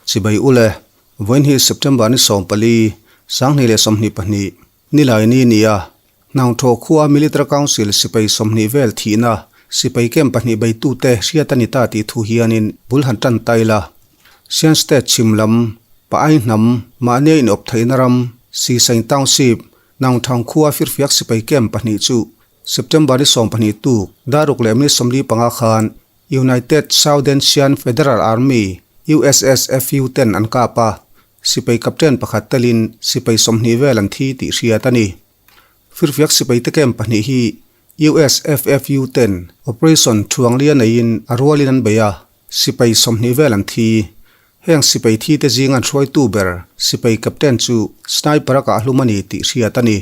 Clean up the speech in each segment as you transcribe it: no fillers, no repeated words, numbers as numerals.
Chibai ule, vawiin hi September ni 14, 2022, Nilai ni nia, Hnaungthaw khua Military Council sipai 20 vel thihna, sipai camp pahnih beitute hriat a ni ta tih thu hianin bul han tan ta ila. Sian State chhim lam, Pa'ai hnam, mahnia inawp theihna ram, Sisain Township, Hnaungthang khua firfiak sipai camp pahnih chu September ni 12 tuk daruk leh minute 45 khan United Southern Shan Federal Army, USSFU, ten an kap a, sipai captain pakhat telin sipai 20 vel an thi tih hriat a ni. Firfiak sipai te camp pahnih hi USFFU ten Operation Thuanglia neiin a rualin an bei a, sipai 20 vel an thi. Heng sipai thi te zing an hruaitu ber sipai captain chu sniper a kah hlum a ni tih hriat a ni.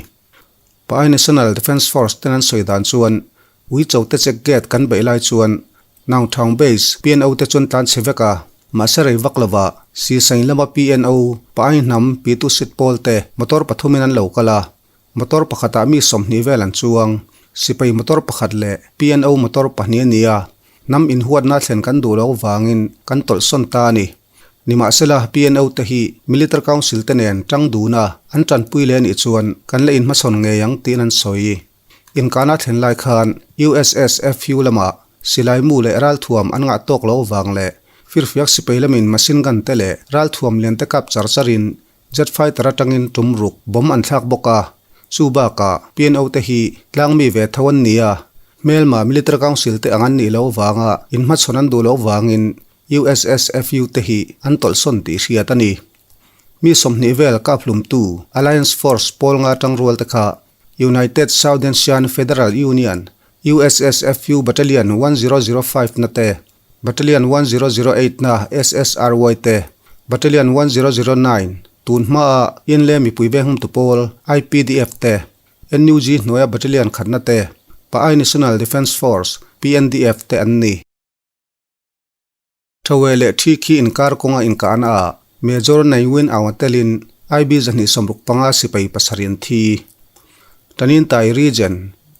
Pai National Defence Force ten an sawi dan chuan ui cho te check gate kan beih lai chuan Naungthang Base PNO te chuan tlan chhe vek a, mahse rei vak lova Sisain lama PNO Pai hnam Pitu Sit pawl te motor pathumin an lo kal a, motor pakhatah mi 20 vel an chuang. Sipai motor pakhat leh PNO motor pahnih a ni a, hnam inhuatna thlen kan duh loh vangin kan tawlh sawn ta a ni. Nimahsela PNO te hi Military Council te nen tang dun a, an tanpui leh anih chuan kan la inhmasawn ngei ang tiin an sawi. Inkana thlen lai khan USSFU lamah silai mu leh ralthuam an ngah tawk loh vang leh firfiak sipai lamin machine gun te leh ralthuam lian te kap char charin jet fighter atangin tum ruk bomb an thlak bawk a. Chu bakah PNO te hi tlangmi ve tho an ni a, hmelma Military Council te ang an nih loh vanga inhmachhawn an duh loh vangin USSFU te hi an tawlhsawn tih hriat a ni. Mi 20 vel kaphlumtu Alliance Force pawl nga tangrual te kha United Southern Shan Federal Union, USSFU Battalion 1005 na te, Battalion 1008 na SSRY te, Battalion 1009 tun hmaa Inle mipui venghum tu pawl IPDF te, NUG hnuaia Battalion khatna te, Pa'ai National Defence Force, PNDF, te an ni. Thawe leh thi khi inkar kawnga inkahna ah Major Naiwin Aung a telin IB 165 sipai pasarih an thi. Tanintai Region,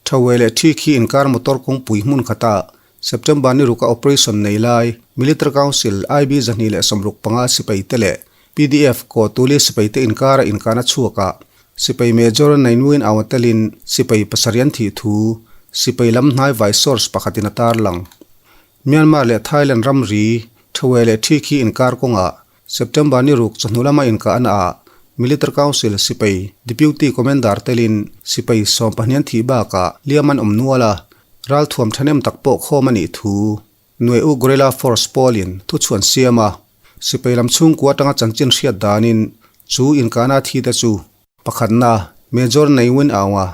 Thawe leh thi khi inkar motor kawngpui hmun khatah September ni ruka operation nei lai Military Council IB 165 sipai te leh PDF Kawtuli sipai te inkara inkahna chhuakah sipai Major Naiwin Aung a telin sipai pasarih an thih thu sipai lam hnai vai source pakhatin a tarlang. Myanmar leh Thailand ramri Thawe leh Thi khi inkar kawngah September ni ruk chawhnu lama inkahna ah Military Council sipai Deputy Commander telin sipai 12 an thih bakah liam an awm nual a, ralthuam thahnem tak pawh khawm a nih thu Nuai U Guerrilla Force pawlin thuchhuan siam a, sipai lam chhungkua atanga chanchin hriat danin chu inkahna thi te chu pakhatna Major Naiwin Aung-a,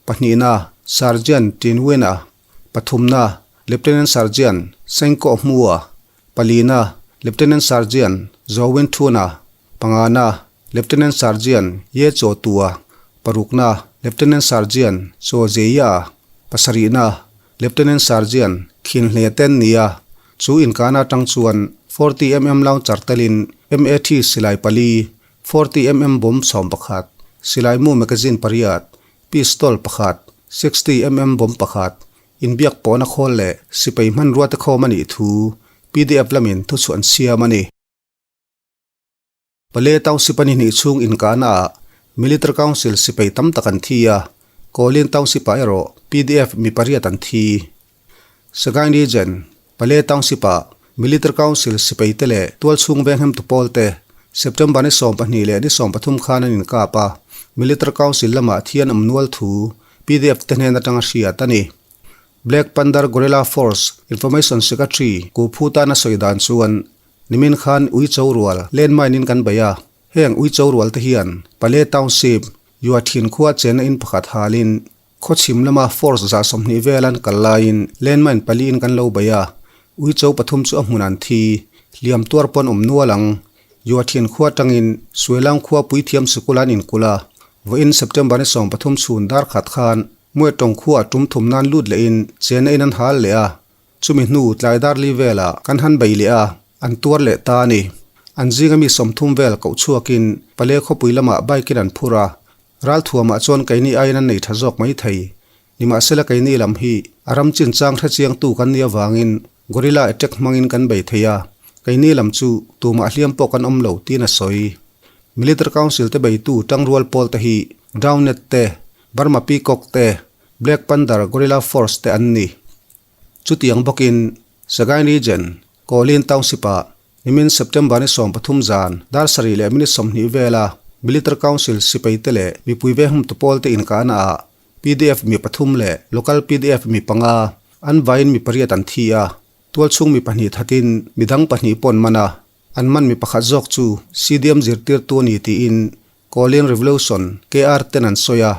pahnihna Sergeant Tinwin-a, pathumna Lieutenant Sergeant Sengko Hmua, palina Lieutenant Sergeant Zowin Thuna, pangana Lieutenant Sergeant Ye Chaw Tua, parukna Lieutenant Sergeant Chaw Zeia, pasarihna Lieutenant Sergeant Khin Hle ten nia. Chu inkahna atang chuan 40mm launcher telin MAT silai pali, 40mm bomb 11, silai mu magazine pariat, pistol pakhat, 60mm bomb pakhat, inbiak pawhna khawl leh sipai hmanrua te khawm a nih thu PDF lamin thuchhuah an siam a ni. Pale Township a ni hnih chhung inkahna ah Military Council sipai tam tak an thi a, Kawlin Township ah erawh PDF mi pariat an thi. Sagaing Region, Pale Township ah Military Council sipai te leh tualchhung venghemtu pawl te September ni 12 leh ni 13 khan an inkap a, Military Council lamah thi an awm nual thu PDF te hnen atanga hriat a ni. Black Panther Guerrilla Force Information Secretary Ku Phu tana sawi dan chuan nimin khan ui cho rual landmine in kan bei a, heng ui cho rual te hian Pale Township, Yuathin khua chenna in pakhat halin Khawchhim lama force 120 vel an kal laiin landmine pali in kan lo bei a, ui cho pathum chu a hmun an thi, hliam tuar pawn awm nual ang. Yuathin khua tangin Suelang khua puithiam sikul an inkulh a, vawiin September ni 13 chhun dar khat khan Muetawng khua tum thum nan lut lehin chenna in an hal leh a, chumi hnu tlai dar li velah kan han bei leh a, an tuar leh ta a ni. An zinga mi 30 vel koh chhuakin Pale khawpui lamah bike in an phur a, Ralthuamah chuan keini aiin an nei tha zawk mai thei. Nimahsela keini lam hi a ram chinchang hrechiangtu kan nih avangin guerrilla attack hmangin kan bei thei a. Keini lam chu tumah hliam pawh kan awm lo tiin a sawi. Military Council te beitu tangrual pawl te hi Drownet te, Burma Peacock te, Black Panther Guerrilla Force te an ni. Chutiang bawkin Sagaing Region, Kawlin Township-ah nimin September ni 13 zan dar sarih leh minute 20 vela Military Council sipai te leh mipui venghumtu pawl te inkahna ah pdf mi pathum leh Local pdf mi panga an vaiin mi pariat an thi a. Tualchhung mi pahnih thatin midang pahnih pawh an man a, an man mi pakhat zawk chu CDM zirtirtu a ni tiin Kawlin Revolution, KR, ten an sawi a.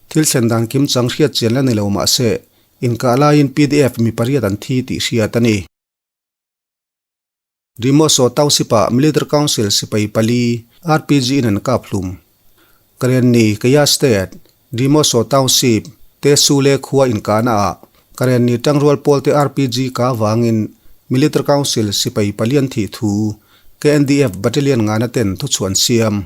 Thil thlen dan kim chang hriat chian la ni lo mah se, inkah laiin pdf mi pariat an thi tih hriat a ni. Rimoso Township-ah Military Council sipai pali RPG in an kap hlum. Karenni, Kayah State, Rimoso Township, Tesule khua inkahna ah Karenni tangrual pawlte RPG ka avangin Military Council sipai pali an thih thu KNDF Battalion ngana ten thuchhuah an siam.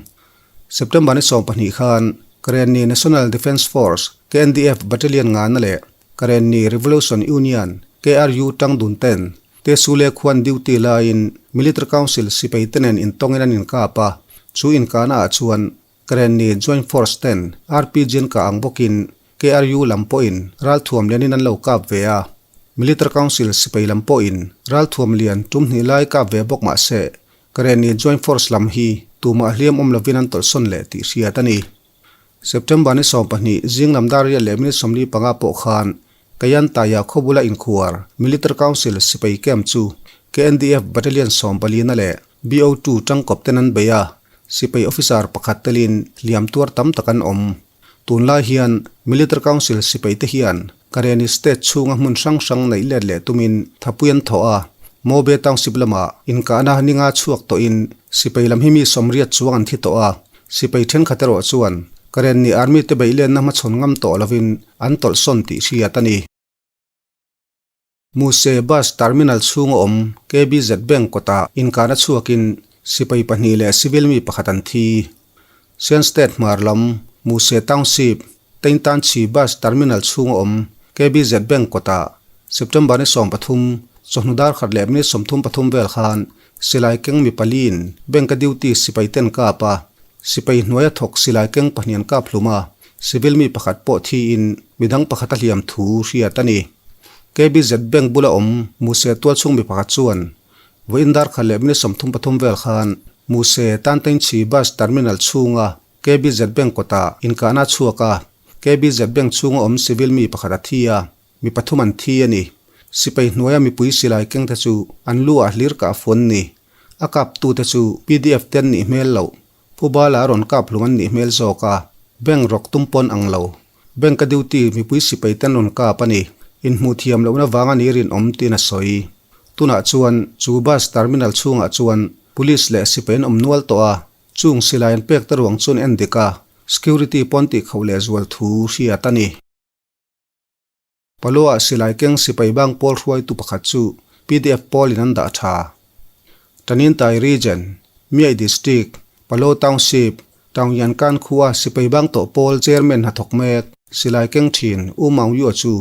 September ni 12 khan Karenni National Defence Force, KNDF, Battalion ngana leh Karenni Revolution Union, KRU, tangdun ten Tesule khuan duty laiin Military Council sipai te nen intawngin an inkap a, chu inkahna ah chuan Karenni Joint Force ten RPG an kah ang bawkin KRU lam pawhin ralthuam lianin an lo kap ve a, Military Council sipai lam pawhin ralthuam lian tum hnih lai kap ve bawk mah se Karenni Joint Force lam hi tumah hliam awm lovin an tawlhsawn leh tih hriat a ni. September ni 12 zing lam dar riat leh minute 45 pawh khan Kayantaya khaw bula inkhuar Military Council sipai camp chu KNDF Battalion 14 na leh BO2 tangkawp ten an bei a, sipai officer pakhat telin hliam tuar tam tak an awm. Tunlai hian Military Council sipai te hian Karenni State chhunga hmun hrang hrang neih let leh tumin thapui an thawh a, Mobe Township lamah inkahna ninga chhuak tawhin sipai lam hi mi 80 chuang an thi tawh a, sipai thenkhat erawh chuan Karenni Army te beih lenna hmachhawn ngam tawh lovin an tawlhsawn tih hriat a ni. Muse Bus Terminal chhunga awm KBZ Bank kawtah inkahna chhuakin sipai pahnih leh civil mi pakhat an thi. Shan State hmar lam Muse Township, Taintanchi Bus Terminal chhunga awm KBZ Bank kawtah September ni 13, chawhnu dar khat leh minute 33 vel khan silai keng mi paliin bank-a duty sipai ten kap a, sipai hnuaia thawk silai keng pahnih an kap hlum a, civil mi pakhat pawh thiin midang pakhat a hliam thu hriat a ni. KBZ Bank bula awm Muse tualchhung mi pakhat chuan vawiin dar khat leh minute 33 vel khan Muse Tantainchhi Bus Terminal chhunga KBZ Bank kawtah inkahna a chhuak a, KBZ Bank chhunga awm civil mi pakhat a thi a, Mi pathum an thi a ni. Sipai hnuaia mipui silai keng te chu an lu ah hlir kah fuan ni. A kap tu te chu pdf te an nih hmel loh. Pu Bala a rawn kap hlum an nih hmel zawk a. Bank rawk tum pawn ang lo. Bank a duty mipui sipai te an rawn kap a ni. Inhmuh thiam lohna vang a ni rinawm tiin a sawi. Tunah chuan chu bus terminal chhungah chuan police leh sipai an awm nual tawh a. Chung silai an pek te ruang chu an en dik a. Security pawn tih khauh leh zual thu hriat a ni. Paloa silai keng sipai bang pawl hruaitu pakhat chu pdf pawlin an dah tha. Tanintai Region, Myaik District, Palo Township, Taungyankan khua sipai bang tawh pawl chairman hnathawk mek silai keng thin U Maung Yu chu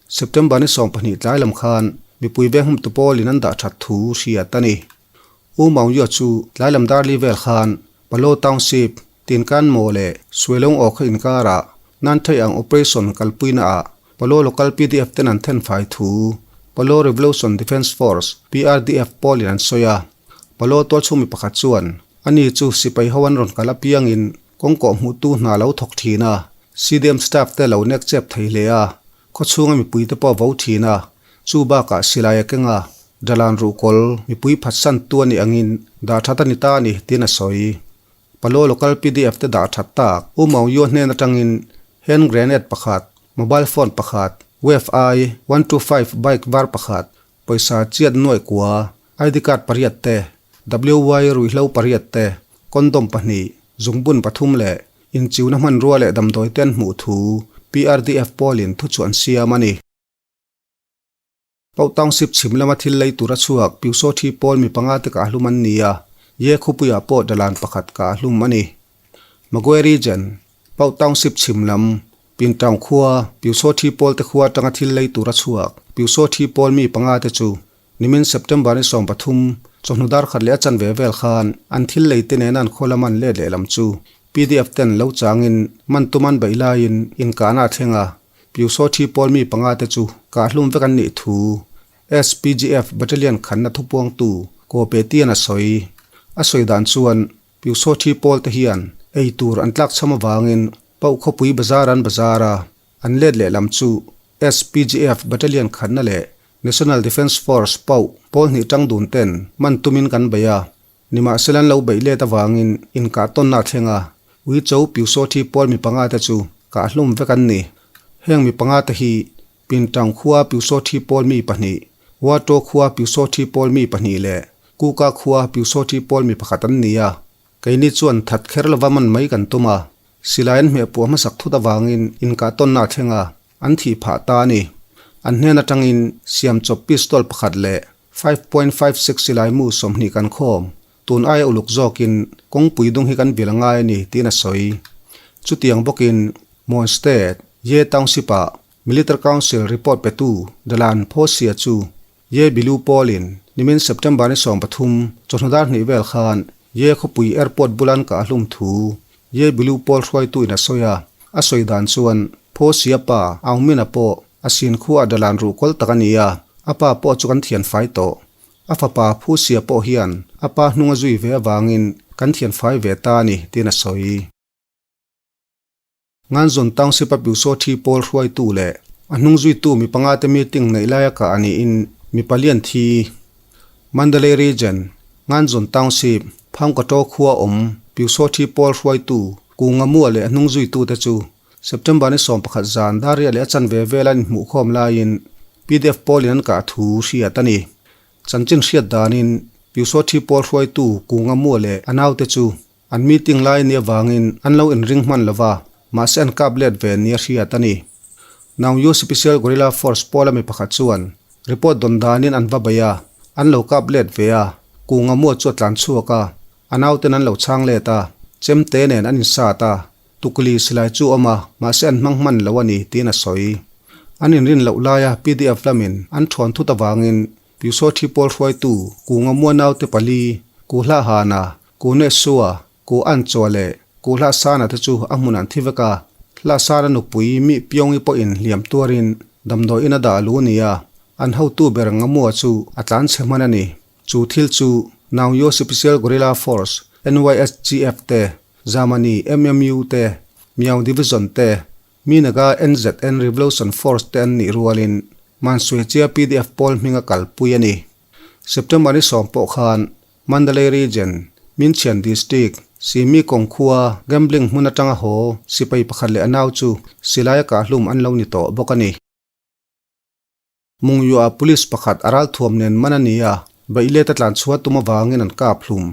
September ni 12 tlai lam khan mipui venghumtu pawlin an dah that thu hriat a ni. U Maung Yu chu tlai lam dar li vel khan Palo Township, Tinkan maw leh Suelawng aw kha inkarah nan theih ang operation kalpuina ah Palo Local pdf ten an then fai thu Palo Revolution Defence Force, PRDF, pawlin an sawi a. Palo tualchhung mi pakhat chuan ani chu sipai ho an rawn kal apiangin kawngkawh hmuhtu hna lo thawk thin a, CDM staff te lo nek chep thei hle a, khawchhunga mipui te pawh vo thin a, chu bakah silai a keng a, dalan ruhkawl mipui phatsan tu a nih angin dah that a ni ta a ni tiin a sawi. Palo Local pdf te dah that tak U Maung Yu hnen atangin hand grenade pakhat, mobile phone pakhat, Wave I 125 bike var pakhat, pawisa chiat nuaih kua, ID card pariat te, WY ruihhlo pariat te, condom pahnih, zungbun pathum leh inchiuna hmanrua leh damdawi te an hmuh thu PRDF pawlin thuchhuah an siam a ni. Pauh Township chhim lama thil lei tura chhuak Pyusaw thi pawl mi panga te kah hlum an ni a, Ye khupuiah pawh dalan pakhat kah hlum a ni. Magwe Region, Pauh Township chhim lam, Pintown khua, Pyusaw thi pawl te khua atanga thil lei tura chhuak Pyusaw thi pawl mi panga te chu nimin September ni 13. Chawhnu dar khat leh a chanve vel khan an thil lei te nena an khaw lama an let leh lam chu PDF ten lo changin man tum an beih laiin inkahna a thleng a, Pyusawthi pawl mi panga te chu kahhlum vek an nih thu SPGF Battalion khanna thupuangtu Ko Pe Tian a sawi. A sawi dan chuan Pyusawthi pawl te hian ei tur an tlakchham avangin Pauh khawpui bazar an bazar a, an let leh lam chu SPGF Battalion khanna leh National Defence Force Pauh pawl hnih tang dun ten man tumin kan bei a, nimahsela an lo beih let avangin inkah tawnna a thleng a, Uicho Pyusawthi pawl mi panga te chu kahhlum vek an ni. Heng mi panga te hi Pintang khua Pyusawthi pawl mi pahnih, Wato khua Pyusawthi pawl mi pahnih leh Kuka khua Pyusawthi pawl mi pakhat an ni a. Keini chuan that kher lova man mai kan tum a, silai an hmehpuah hmasak thut avangin inkah tawnna a thleng a, an thih phah ta a ni. An hnen atangin siamchawp pistol pakhat leh 5.56 silai mu 20 kan khawm, tun aia uluk zawkin kawngpui dung hi kan vil a ngai a ni tiin a sawi. Chutiang bawkin Mon State, Ye Township-ah Military Council report petu Dalan Phosia chu Ye Bilu pawlin nimin September ni 13 chawhnu dar hnih vel khan Ye khawpui airport bulan kah a hlum thu Ye Bilu pawl hruaitu in a sawi a, a sawi dan chuan Phosia pa Aung Min-a pawh a sin khu a dalan ruh kawl tak a ni a, a pa pawh chu kan thian fai tawh. A fapa Phusia pawh hian a pa hnung a zui ve avangin kan thian fai ve ta a ni tiin a sawi. Nganzawn Township a Pyusawthi pawl hruaitu leh a hnungzuitu mi panga te meeting neih laia kah a niin mi palian thi Mandalay Region, Nganzawn Township, Phangkato khua awm Pyusawthi pawl hruaitu Kungamua leh a hnungzuitu te chu September ni 11 zan Daria leh a chanve vela an inhmuhkhawm laiin PDF pawlin an kah thu hriat a ni. Chanchin hriat danin Pyusawthi pawl hruaitu Kungamua leh a naute chu An meeting lai nia vangin an lo inring hman lo va, mahse an kap let ve nia hriat a ni. Naungyu Special Guerrilla Force pawla mi pakhat chuan report dawn danin an va bei a, an lo kap let ve a, Kunga mua chu a tlan chhuak a, a nauten an lo chhang let a, chemte nen an insat a, tukli silai chu awm a, mahse an hmang hman lo a ni tiin a sawi. An inrin loh laia PDF lamin an thawn thut avangin Pyusawthi pawl hruaitu Kunga mua naute pali, Kuhla Hana, Ku Neh Sua, Ku An Chua leh Ku Hlah Sana te chu a hmun an thi vek a. Hlah Sana nupui Mi Pyongi pawhin hliam tuarin damdawiin a dah lu nia an hotu ber Ngamua chu a tlan chhe hman a ni. Chu thil chu Naungyo Special Guerrilla Force, NYSGF, te, Zamani MMU te, Miao Division te, Minaga NZN Revolution Force te an nih rualin Mansuechia PDF pawl hminga kalpui a ni. September ni sawm pawh khan Mandalay Region, Minchian District, Simi kawng khua gambling hmun atanga haw sipai pakhat leh a nau chu silaia kahhlum an lo ni tawh bawk a ni. Mungyuah police pakhat a ralthuam nen man a ni a, beihlet a tlanchhuah tum avangin an kap hlum.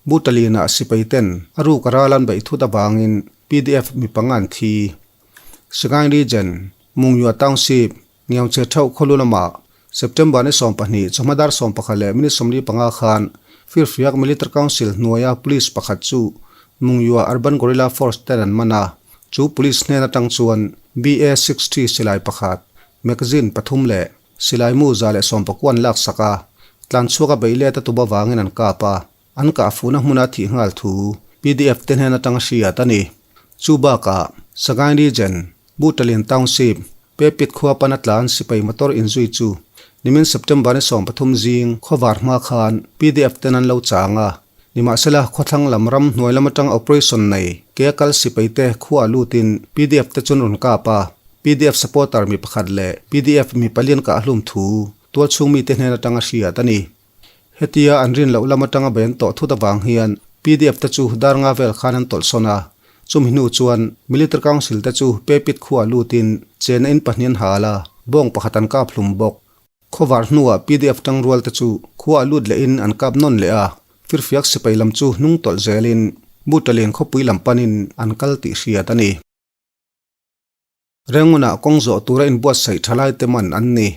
Butalinah sipai ten a ruk a ral an beih thut avangin PDF mi panga an thi. Sagaing Region, Mungyuah Township, Ngiangche theuh khawlu lamah September ni 12 chawhma dar 11 leh minute 45 khan Firfiak Military Council hnuaia police pakhat chu Mungyua Urban Guerrilla Force ten an man a, chu police hnen atang chuan BA-60 silai pakhat, magazine pathum leh silai mu 119 an laksak a, tlanchhuak a beih let a tum avangin an kap a. An kahfuhna hmuna thih nghal thu PDF te hnen atanga hriat a ni. Chu bakah Sagaing Region, Butalin Township, Pepit khua pana tlan sipai motor inzui chu nimin September ni 13 zing khawvar hma khan PDF ten an lo chang a. Nimahsela khawthlang lam ram hnuai lam atang operation nei ke kal sipai te khua lutin PDF te chuan rawn kap a. PDF supporter mi pakhat leh PDF mi palian kahhlum thu tualchhung mite hnen atanga hriat a ni. Hetia an rin loh lam atanga bei an tawh thut avang hian PDF te chu dar nga vel khan an tawlh sawn a. Chumi hnu chuan Military Council te chu Pepit khuaah lutin chena in pahnih an hal a, bawng pakhat an kap hlum bawk. Khawvar hnuah PDF tangrual te chu khuaah lut lehin an kap nawn leh a, firfiak sipai lam chu hnung tawlh zelin Butalin khawpui lam panin an kal tih hriat a ni. Rengunah kawng zawh tura inbuatsaih tha lai te man an ni.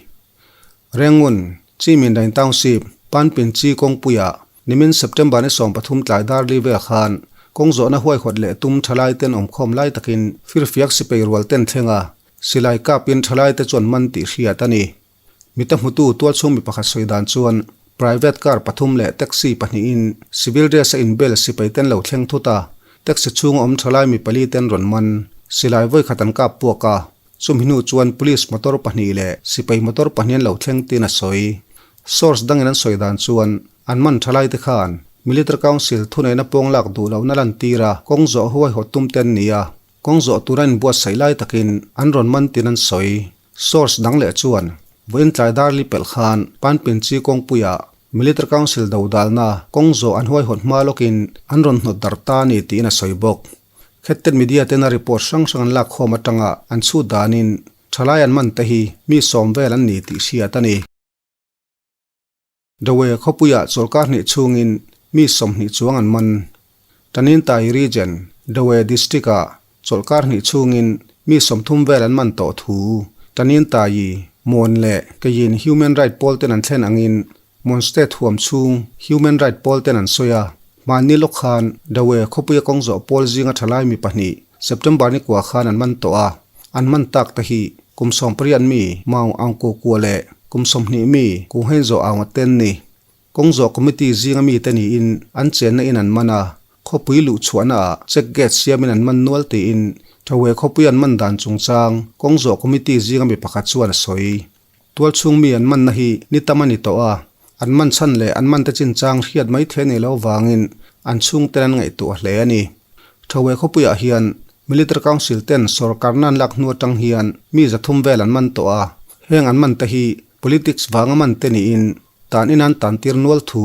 Rengun, Chimindain Township, Panpin Chi kawngpuiah nimin September ni 13 tlai dar li vel khan kawng zawhna huaihawt leh tum tha lai ten awmkhawm lai takin firfiak sipei rual ten thleng a, silai kapin tha lai te chuan man tih hriat a ni. Mita hmutu tualchhung mi pakhat sawi dan chuan Private car pathum leh taxi pahnihin civil dress a inbel sipai ten lo thleng thut a, taxi chhunga awm thalai mi pali ten rawn man. Silai vawikhat an kap puak a, chumi hnu chuan police motor pahnih leh sipai motor pahnih an lo thleng tiin a sawi. Source dangin an sawi dan chuan an man thalai te khan Military Council thuneihna pawng lak duh lohna lantir a kawng zawh huaihawt tum te an ni a, kawng zawh tura inbuatsaih lai takin an rawn man tiin an sawi. Source dang leh chuan, vawiin tlai dar li pelh khan Panpinchi kawngpuiah Military Council dodalna kawng zawh an huaihawt hma lawkin an rawn hnawt darh ta a ni tiin a sawi bawk. Khettet media tena report hrang hrang an lak khawm atanga an chhut danin thalai an man te hi mi sawm vel an ni tih hriat a ni. Dawei khawpuiah chawlhkar hnih chhungin mi 20 chuang an man. Tanintai Region, Dawei District-ah chawlhkar hnih chhungin mi 30 vel an man tawh thu Tanintai, Mon leh Keiin Human Right pawl ten an thlen angin Mon State huam chhung Human Right pawl ten an sawi a. Hmanni lawk khan Dawei khawpuia kawng zawh pawl zinga thalai mi pahnih September ni kua khan an man tawh a. An man tak te hi kum 18 mi Maung Aung Ko Kua leh kum 20 mi Kung Hein Zaw Aung a ten ni. Kawngzawh Committee zinga mite niin an chenna in an man a, khawpui luh chhuahna ah check gate siamin an man nual tiin Thawei khawpui an man dan chungchang Kawngzawh Committee zinga mi pakhat chuan a sawi. Tualchhung mi an manna hi ni tam a ni tawh a, an man chhan leh an mante chinchang hriat mai thei nei lo vangin an chhungten an ngaihtuah hle a ni. Thawei khawpuiah hian Military Council ten sawrkarna an lak hnu atang hian mi 300 vel an man tawh a, heng an mante hi politics vanga mante niin tan in an tantir nual thu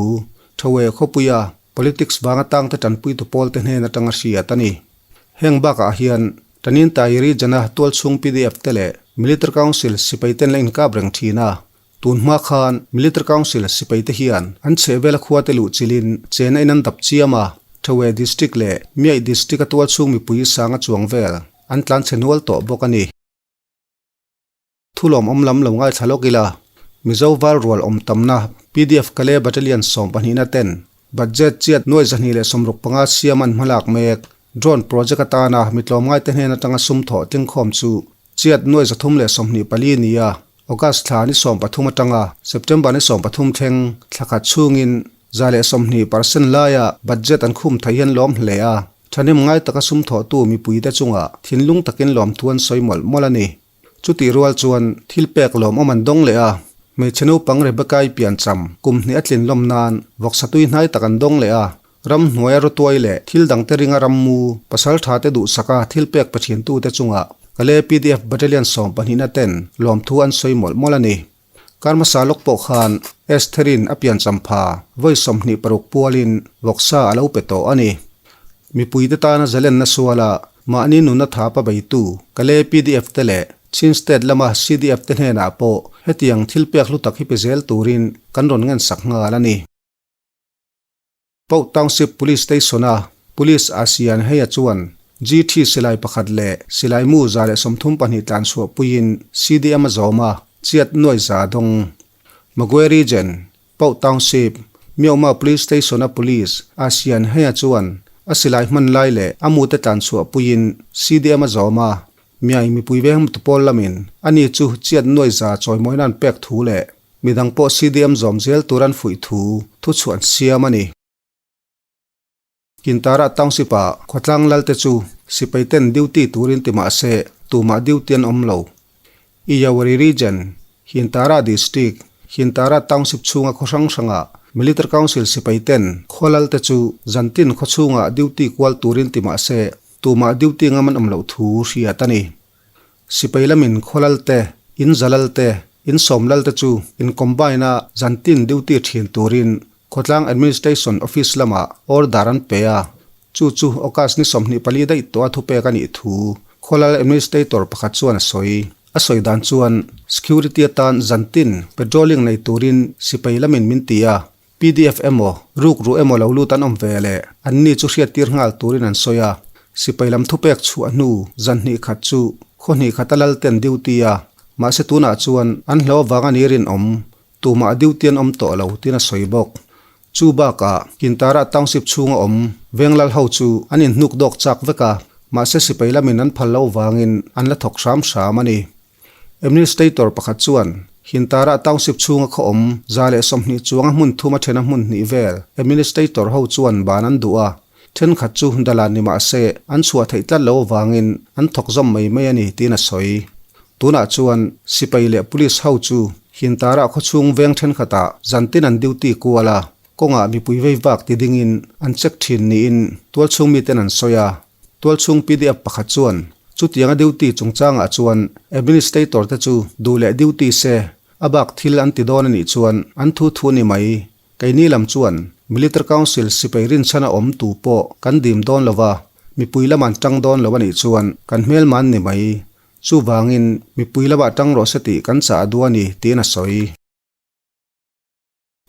Thawei khawpuia politics vanga tangte tanpuitu pawlte hnen atanga hriat a ni. Heng bakah hian Tanintai region-a tualchhung pdf te leh Military Council sipai ten la inkap reng thin a. Tun hma khan Military Council sipai te hian an chhehvela khua te luh chilin chena in an dap chiam a, Thawei District leh Miaih District-a tualchhung mipui sanga chuang vel an tlanchhe nual tawh bawk a ni. Thulawm awm lam lo ngaithla lawk ila, Mizo val rual awm tamna pdf Kale Battalion 12 na ten budget chiat nuai 265 siam an hmalak mek. Drone project atana mi tlawmngaite hnen atanga sum thawh tlingkhawm chu chiat nuai 324 ni a, August thla ni 13 atanga September ni 13 thleng thla khat chhungin 120% laia budget an khum thei hian lawm hle a, thahnem ngai taka sum thawhtu mipuite chungah thinlung takin lawmthu an sawi mawlh mawlh a ni. Chutih rual chuan thil pek lawmawm an dawng leh a, hmeichhe naupang Rebecca-i piancham kum hnih a tlin lawm nan vawksa tui hnai tak an dawng leh a, ram hnuaia rawtuai leh thil dangte ringa rammu pasal tha te duhsaka thil pek pe thintute chungah Kale pdf Battalion 12 na ten lawmthu an sawi mawlh mawlh a ni. Kar hmasa lawk pawh khan Estherin a piancham pha vawi 26 pualin vawksa a lo pe tawh a ni. Mipuite tana zalenna suala mahni nunna thapa beitu Kale pdf te leh Chin State lama CDF te hnenah pawh hetiang thil pek hlu tak hi pe zel turin kan rawn ngensak nghal a ni. Pauk Township Police Station-a Police Asian Heia chuan GT silai pakhat leh silai mu 132 tlan chhuah puiin CDM a zawm a, chiat nuai za dawng. Magwe Region, Pauk Township, Myaungma Police Station-a Police Asian Heia chuan a silai hman lai leh a mute tlan chhuah puiin CDM a zawm a, Miai mipui veng hmutu pawl lamin ani chu chiat nuai za chawimawina an pek thu leh Midang pawh CDM zawm zel tur an fuih thu thuchhuah an siam a ni. Kintara Township-ah khawtlang lalte chu sipai ten duty turin ti mah se tumah duty an awm lo. Iyawari Region, Hintara District, Hintara Township chhunga khaw hrang hrangah Military Council sipai ten khaw lalte chu zantin khaw chhungah duty kual turin ti mah se tumah duty ngam an awm loh thu hriat a ni. Sipai lamin khaw lal te, in za lal te, in sawm lal te chu in combine a zantin duty thin turin khawtlang administration office lamah order an pe a, chu chu August ni 24 daih tawha thupek a nih thu khaw lal administrator pakhat chuan a sawi. A sawi dan chuan security atan zantin patrolling nei turin sipai lamin min ti a, Pdf emaw, rukru emaw lo lut an awm ve leh anni chu hriattir nghal turin an sawi a, sipai lam thupek chhuah hnu zan hnih khat chu khaw hnih khata lal ten duty a, mahse tunah chuan an hlo avanga ni rinawm, tumah duty an awm tawh lo tiin a sawi bawk. Chu bakah Kintara Township chhunga awm veng lal ho chu an inhnuk dawk chak vek a, mahse sipai lamin an phal lo vangin an la thawk hram hram a ni. Administrator pakhat chuan. Hintara Township chhunga khaw awm 120 chuanga hmun thuma thena hmun hnih vel administrator ho chuan ban an duh a, thenkhat chu dalan ni mah se an chhuah theih tlat lo avangin an thawk zawm mai mai a ni tiin a sawi. Tunah chuan sipai leh police ho chu Hintara khawchhung veng thenkhatah zantin an duty kual a, kawngah mipui vei vak ti dingin an check thin niin tualchhung miten an sawi a. Tualchhung pdf pakhat chuan chutianga duty chungchangah chuan administrator te chu duh leh duty se a bak thil an ti dawn a nih chuan an thu thu ni mai. Keini lam chuan Military Council sipai rinchhan a awm tu pawh kan dim dawn lo va, mipui lam an tang dawn lo a nih chuan kan hmelman ni mai. Chuvangin mipui lamah tang rawh se tih kan chah duh a ni tiin a sawi.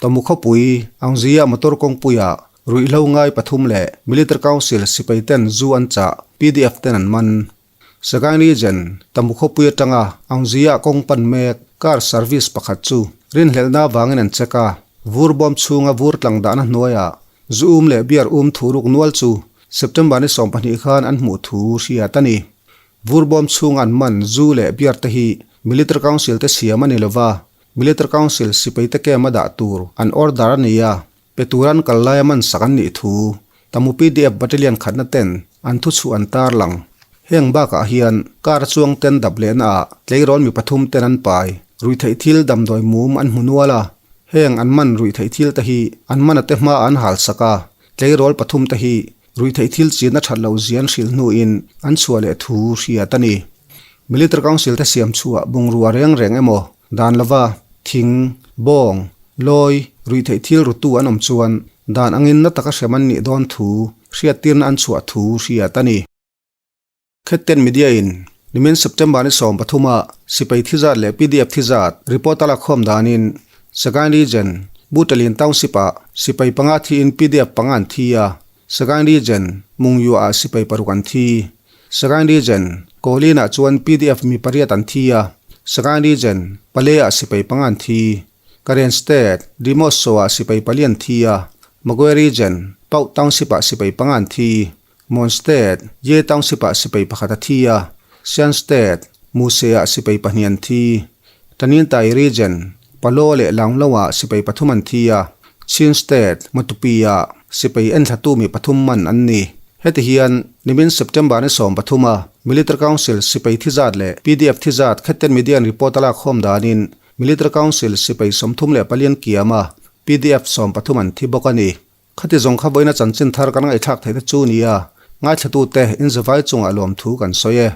Tamu khawpui, Angzia motor kawngpuiah ruihhlo ngai pathum leh Military Council sipai ten zu an chah, pdf ten an man. Sagaing Region, Tamu khawpui atanga Angzia kawng pan mek car service pakhat chu rinhlelhna avangin an check a, vur bawm chhunga vur tlang dahna hnuaiah zu um leh beer um thuruk nual chu September ni 12 khan an hmuh thu hriat a ni. Vur bawm chhunga an man zu leh beer te hi Military Council te siam a ni lova, Military Council sipaite camp a dah tur an order a ni a, pe tura an kal laia man sak an nih thu Tamu pdf Battalion khatna ten an thuchhuah an tarlang. Heng bakah hian car chuang ten dap lehna ah tleirawl mi pathum ten an pai ruihtheih thil damdawi mum an hmu nual a, heng an man ruihtheih thil te hi an man a te hma an hal sak a, tleirawl pathum te hi ruihtheih thil chin a that loh zia an hrilh hnuin an chhuah leh thu hriat a ni. Military Council te siam chhuah bungrua reng reng emaw dan lova thing, bawng, lawi, ruihtheih thil rutu an awm chuan dan angin na taka hrem an nih dawn thu hriattirna an chhuah thu hriat a ni. Khetten Media in nimin September ni 13 ah sipai thi zat leh pdf thi zat report a lakkhawm danin Sagaing Region, Butalin Township ah sipai panga thiin pdf panga an thi a, Sagaing Region, Mungyu ah sipai paruk an thi. Sagaing Region, Kawlin ah chuan pdf mi pariat an thi a, Sagaing Region, Pale ah sipai panga an thi. Karen State, Dimoso ah sipai pali an thi a, Magwe Region, Pauk Township ah sipai panga an thi. Mon State, Ye Township ah sipai pakhat a thi a, Shan State, Muse ah sipai pahnih an thi. Tanintay Region, Palaw leh Launglo ah sipai pathum an thi a, Chin State, Matupi ah sipai enthlatu mi pathum man an ni. Heti hian nimin September ni 13 a Military Council sipai thi zat leh pdf thi zat Khetten Media in report a lak khawm danin Military Council sipai 34 an kiam a, pdf 13 an thi bawk a ni. Khati zawng kha vawiina chanchin thar kan ngaihthlak theih te chu nia, ngaithlatute inzavai chungah lawmthu kan sawi e.